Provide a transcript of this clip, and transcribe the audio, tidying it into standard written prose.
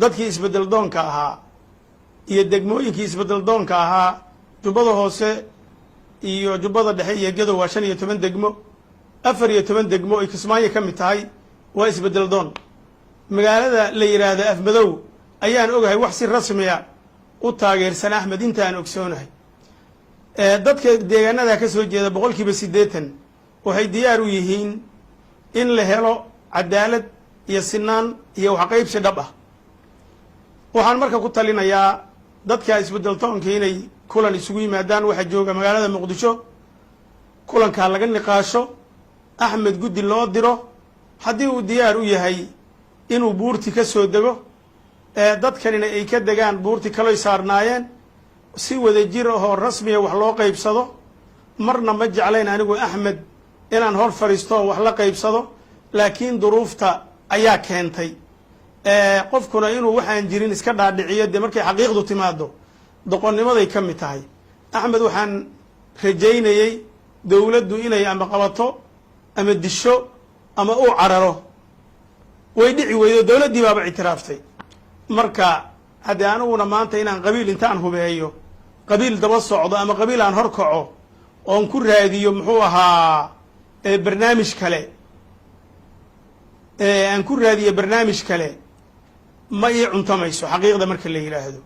Dadkii isbeddel doonka ahaa iyo degmooyinkii isbeddel doonka ahaa, Jubbada Hoose iyo Jubbada Dhexe iyo Gadow, waa 15 degmo. 14 degmo ay Kismaayo ka mid tahay waa isbeddel doon. Magaalada la yidhaahdo Afmadow ayaan ogahay wax si rasmiya u taageersan Axmed. Inta aan ogsoonahay, dadka deegaanada ka soo jeeda 80% waxay diyaar u yihiin in la helo cadaalad iyo sinaan iyo waxqaybsi dhab ah. Waxaan marka ku talinayaa dadka isbeddel doonka inay kulan isugu yimaadaan waxa jooga magaalada Muqdisho, kulankaa laga niqaasho, Axmed guddi loo diro. Haddii uu diyaar u yahay inuu buurti ka soo dego, dadkanina ay ka degaan buurti kaloy saarnaayeen, si wada jir ahoo rasmiya wax loo qaybsado. Marna ma jeclayn anigu Axmed inaan hor fadhiisto oo wax la qaybsado, laakiin duruufta ayaa keentay. Qofkuna inuu waxaan jirin iska dhaadhiciyo, dee markay xaqiiqdu timaado, doqonnimaday ka mid tahay. Axmed waxaan rajaynayey dowladdu inay ama qabato ama disho ama uu cararo. Way dhici weydo, dowladdii baaba ictiraaftay. Marka haddee aniguna maanta inaan qabiil intaan hubeeyo, qabiil daba socdo ama qabiil aan hor kaco oon ku raadiyo, muxuu ahaa, barnaamij kale aan ku raadiyo, barnaamij kale ma ii cuntamayso, xaqiiqda marka la yidhaahdo.